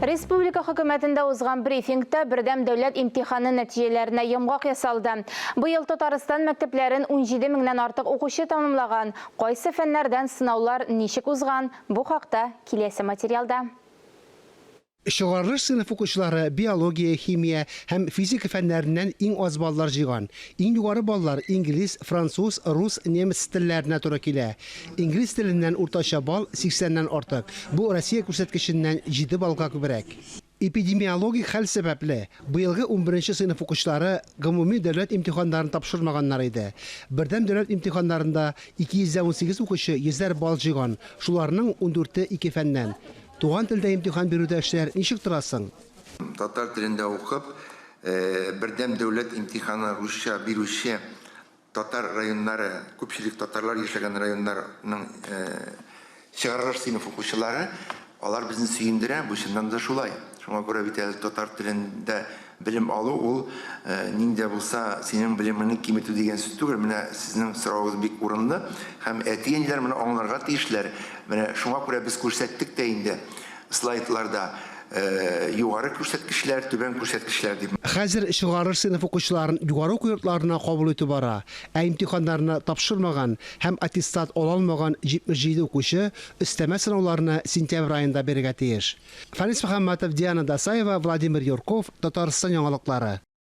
Республика хөкүмәтендә узган брифингта бердәм дәүләт имтиханы нәтиҗәләренә йомгак ясалды. Быел Татарстан мәктәпләрен 17 меңнән артык укучы тәмамлаган. Кайсы фәннәрдән сынаулар ничек узган, бу хакта киләсе материалда. Чыгарылыш сыйныф укучылары биология, химия һәм физика фәннәреннән иң аз баллар җыйган. Иң югары баллар инглиз, француз, рус, немец телләренә туры килә. Инглиз теленнән уртача балл 80 нән артык, бу Россия күрсәткеченнән җиде баллга күбрәк. Эпидемиологик хәл сәбәпле, быелгы унберенче сыйныф укучылары гомуми дәүләт имтиханнарын тапшырмаганнар иде. Бердәм дәүләт имтиханнарында 218 укучы йөзәр балл җыйган, шуларның ундүрте ике фәннән. Туган телдә имтихан бирүдә эшләр ничек тора соң? Татар телендә укып, бердәм дәүләт имтиханын русча бирүче Татар районнары, күпчелек татарлар яшәгән районнарның чыгарылыш сыйныф укучылары, алар безне сөендерә, бу чыннан да шулай. Шуңа күрә бит әле татар телендә белем алу ул нинди дә булса синең белемеңне киметү дигән сүз түгел. Менә сезнең соравыгыз бик урынлы һәм әти-әниләр моны аңларга тиешләр. Менә шуңа күрә без күрсәттек тә инде слайдларда югары күрсәткечләр, түбән күрсәткечләр дип. Хәзер чыгарылыш сыйныф укучыларын югары уку йортларына кабул итү бара, ә имтиханнарны тапшырмаган һәм аттестат ала алмаган 77 укучы өстәмә сынауларны сентябрь аенда бирергә тиеш. Фәнис Мөхәммәтов, Диана Дасаева, Владимир Юрков, Татарстан яңалыклары.